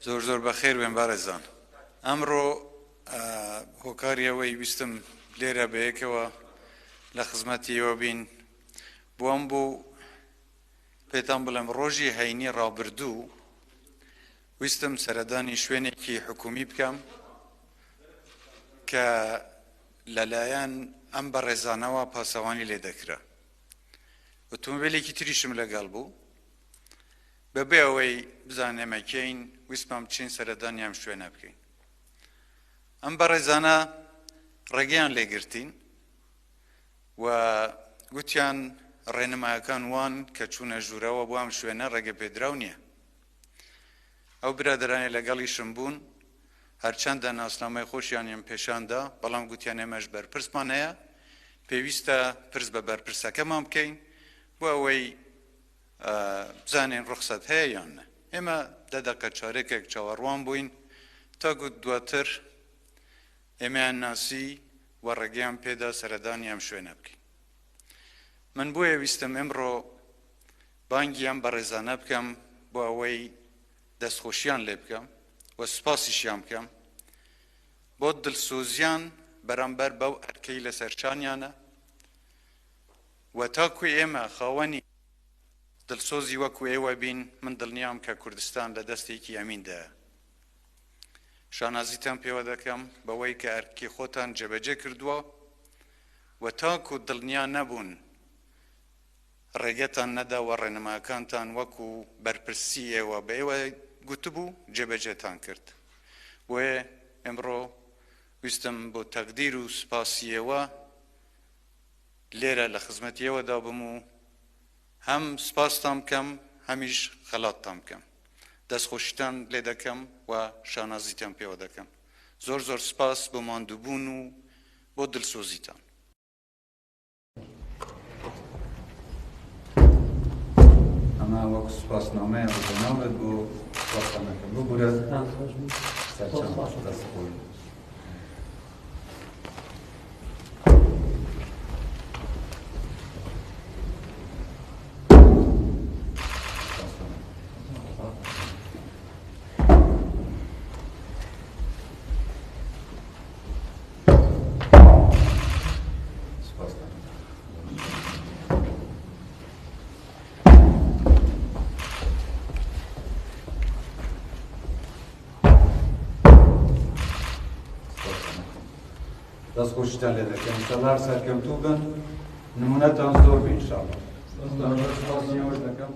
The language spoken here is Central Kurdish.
زۆر زۆر بەخێر بێن بەڕێزان. ئەمڕۆ هۆکاری ئەوەی ویستم لێرە بەیەکەوە لە خزمەتی ئێوە بین بۆم بوو پێتان بڵێم ڕۆژی هەینی ڕابردوو ویستم سەردانی شوێنێکی حکومی بکەم کە لەلایەن ئەم بەڕێزانەوە پاسەوانی لێ دەکرا. ئۆتۆمبیلێکی تریشم لەگەڵ بوو. بەبێ ئەوەی بزانن ئێمە کێین، ویستمان بچین سەردانی ئەم شوێنە بکەین. ئەم بەڕێزانە ڕێگەیان لێگرتین و گوتیان ڕێنمایەکان وان کە چوونە ژوورەوە بۆ ئەم شوێنە ڕێگە پێدراو نییە. ئەو برادەرانەی لەگەڵیشم بوون هەرچەندە ناسنامەی خۆشیانیان پێشاندا، بەڵام گوتیان ئێمەش بەرپرسمان هەیە، پێویستە پرس بە بەرپرسەکەمان بکەین بۆ ئەوەی بزانین ڕوخسەت هەیە یان نە. ئێمە دە دەقە چارەکێک چاوەڕوان بووین تاکو دواتر ئێمەیان ناسی و ڕێگەیان پێدا سەردانی ئەم شوێنە بکەین. من بۆیە ویستم ئێمڕۆ بانگی ئەم بەڕێزانە بکەم بۆ ئەوەی دەستخۆشیان لێ بکەم و سوپاسیشیان بکەم بۆ دڵسۆزیان بەرامبەر بەو ئەرکەی لەسەر شانیانە و تاکو ئێمە خاوەنی دڵسۆزی وەکو ئێوە بین، من دڵنیام کە کوردستان لە دەستێکی ئەمیندایە. شانازیتان پێوە دەکەم بەوەی کە ئەرکی خۆتان جێبەجێ کردووە و تاکو دڵنیا نەبوون ڕێگەتان نەدا و ڕێنماکانتان وەکو بەرپرسی ئێوە بە ئێوە گوتبوو جێبەجێتان کرد. بۆیە ئێمڕۆ ویستم بۆ تەقدیر و سوپاسی ئێوە لێرە لە خزمەتی ئێوەدا بم و هەم سوپاستان بکەم هەمیش خەلاتتان بکەم. دەستخۆشیتان لێ دەکەم و شانازیتان پێوە دەکەم. زۆر زۆر سوپاس بۆ ماندووبوون و بۆ دلسۆزیتان. ئەمە وەک سوپاسنامەیە بۆ جەنابت بۆ سوپاسنامەکە. ببورە سەرچاو دەست خۆش. دەست خۆشتان لێ دەکەم ئینشاءاللە هەر سەرکەوتوو بن نمونەتان زۆر بێ ئینشاءاللە. دەستخۆشی ئێوەش دەکەم.